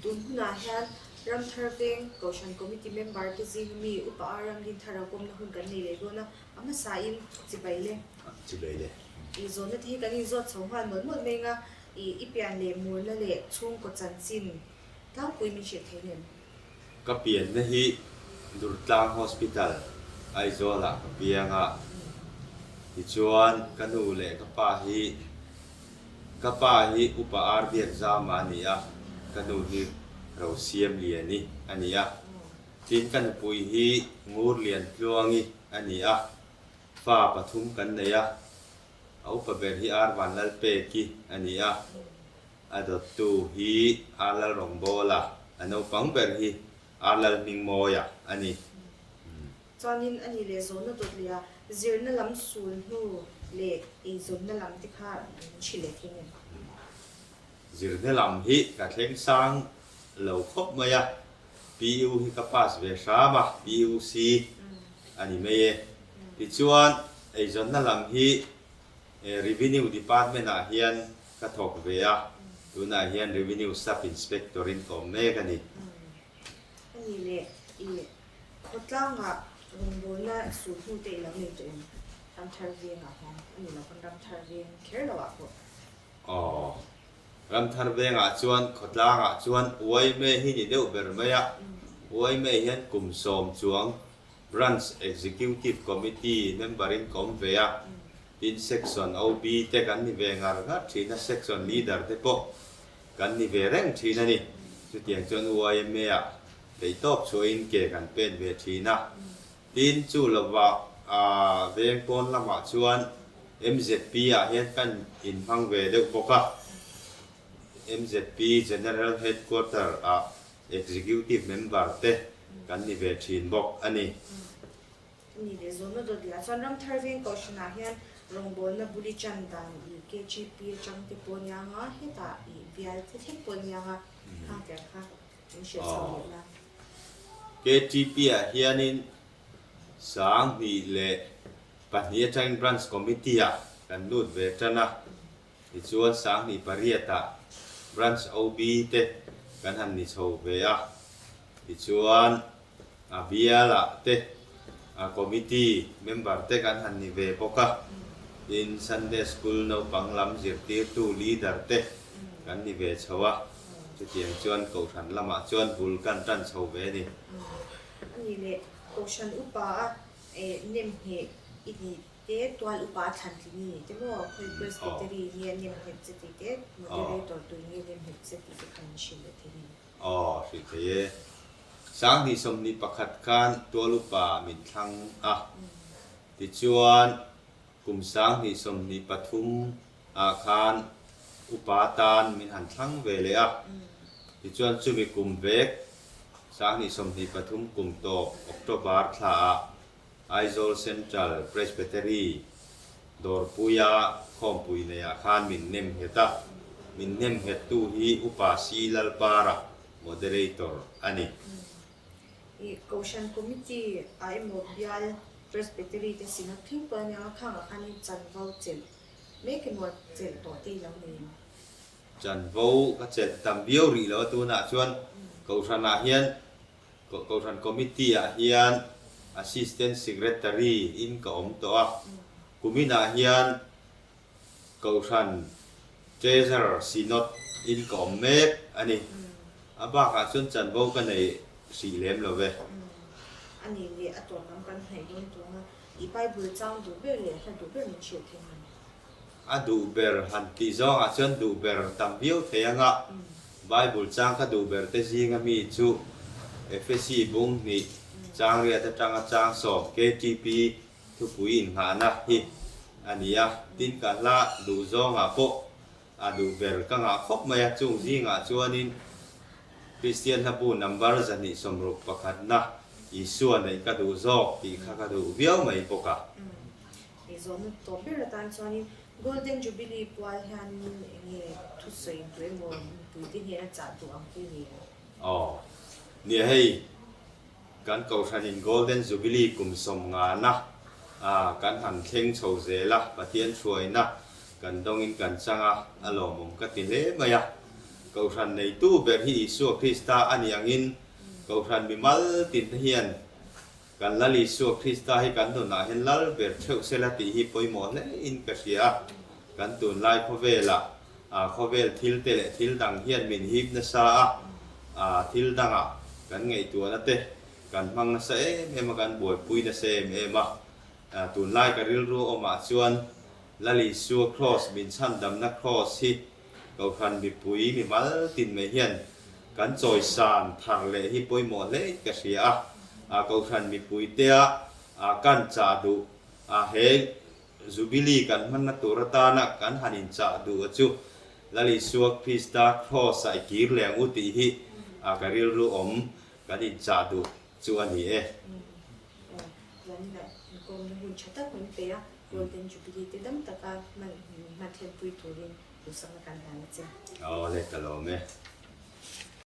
Tun hunah hian Ramthar Veng Kohhran Committee member te zinga mi Upa A Ramdinthara kawmna hun kan nei leh dawn a, a hmasain chibai le. Chibai le. I zawnna te hi kan inzawt chho nghal mawlh mawlh mai anga i i pian leh murna leh chhungkaw chanchin tlangpui min hrilh thei nem. Ka pianna hi Durtlang Hospital, Aizawlah ka piang a, tichuan ka nu leh ka pa hi Ka pa hi Upa Ar Biakzama a ni a, ka nu hi Rosiamliani a ni a, tin ka nupui hi Ngurliantluangi a ni a, fa pathum kan nei a, a upa ber hi Ar Vanlalpeki a ni a, a dawttu hi Ar Lalrawngbawla, a naupang ber hi Ar Lalhmingmawia a ni. Chuanin a ni leh zawnna dawt leh a zirna lam sul hnu leh eizawnna lam te kha min hrilh leh thei em? Zirna lam hi ka thleng sang lo khawp mai a, PU hi ka pass ve hram a, PUC a ni mai e. Tichuan eizawnna lam hi Revenue Department ah hian ka thawk ve a, tunah hian Revenue Sub Inspector in ka awm mek a ni. A ni leh i Khawtlangah rawngbawlna suh hnu te i lo nei tawh em? Ramthar vengah hian a ni lo pawn Ramthar veng kher lo ah pawh. Aw, Ramthar vengah chuan khawtlangah chuan Uaime hi ni deuh ber mai a, Uaime hian kum sawm chuang Branch Executive Committee member in ka awm ve a, tin Section OB te kan ni ve ngar ngar thin a, Section Leader te pawh kan ni ve reng thin a ni. Chutiang chuan Uaime ah Theihtawp chhuahin ke kan pen ve thin a, tin chu lovah veng pawn lamah chuan MZP ah hian kan inhmang ve deuh bawk a, MZP General Headquarter ah Executive Member te kan ni ve thin bawk a ni. A ni leh zawhna dawt leh ah chuan Ramthar Veng Kohhranah hian rawngbawlna buli chan dan i KGP atang te pawh nia nga hetah i bial te thleng pawh nia nga khang tiang kha. KTP ah hianin 2002 atangin Branch Committee ah kan lut ve tan a, tichuan 2008 ah Branch OB te kan han ni chho ve a, tichuan a bial ah te Committee member te kan han ni ve bawk a, tin Sunday School naupang lam zirtirtu leader te kan ni ve chho a. Chutiang chuan Kohhran lamah chuan bul kan tan chho ve a ni. A ni leh, Kohhran upa a nem ngheh i nih te, tual upa a thlan tling i nih te maw, khawi Presbytery nge a nem nghet che tih te, Moderator tui nge nem nghet che tih te khan in hrilh leh thei em? Aw, hrilh thei e. 2021 khan tual upa min thlang a, tichuan Kum 2023 ah khan upa tan min han thlang ve leh a, tichuan chumi kum vek 2023 kum tawp October thla ah Aizawl Central Presbytery Dawrpuia khawmpui nei ah khan min nem nghet a, min nem nghet tu hi Upa C Lalpara, Moderator, a ni. I Kohhran Committee ah emaw bial Presbytery te Synod thleng pawh a nia a, khangah khanin chanvo chelh mek emaw chelh tawh te i lo nei em? Chanvo ka chelh tam viau rih lo a, tunah chuan Kohhranah hian Kohhran Committee ah hian Assistant Secretary in ka awm tawh a, kuminah hian Kohhran Treasurer Synod in ka awm mek a ni. A bakah chuan chanvo ka nei hrih lem lo ve. A nih leh a tawp lam kan hnaih dawn tawng a, i Bible chang duh ber leh hla duh ber min hrilh thei ngam. A duh ber han tih zawngah chuan duh ber tam viau thei anga Bible chang ka duh ber te zinga mi chu Efesi bung hnih chang riat atanga chang sawm KTP Thupui innghahna hi a ni a, tin ka hla duh zawngah pawh a duh ber ka ngah khawp mai a, chung zingah chuanin Kristian hlabu number 261na Isua neih ka duh zawk tih kha ka duh viau mai bawk a. Eizawnna tawp ber atan chuanin Golden Jubilee pual hianin eng nge thusawi duh emaw mipuite hnena chah duh ang te ni a? Aw, nia hei. Kan Kohhranin Golden Jubilee kum sawmngana kan han thleng chho zel a, Pathian hruaina kan dawngin kan chang a, a lawmawm ka ti hle mai a. Kohhran neitu ber hi Isua Krista a nih angin Kohhran mimal tinte hian kan Lal Isua Krista hi kan nunah hian lal ber theuh sela tih hi pawimawh hlein ka hria a. Kan tunlai khawvelah khawvel thil te leh thil dang hian min hip nasa a, thil dangah kan ngaihtuahna te kan hmang nasa em em a, kan buaipui nasa em em a. Tunlai ka rilru awmah chuan Lal Isua Kraws min chhandamna Kraws hi Kohhran mipui mimal tin mai hian kan chawisan thar leh hi pawimawh hle ka hria a, a Kohhran mipuitea kan chah duh a, he Jubilee kan hmanna tur atana kan han inchah duh a chu Lal Isua Krista Kraws-ah i kir leh ang u tih hi ka rilru awm kan inchah duh chu a ni e. Zaninah inkawmna hun tha tak min pe a, Golden Jubilee te dam taka hman hman thlenpui turin duhsakna kan hlan a che. Aw le ka lawm e.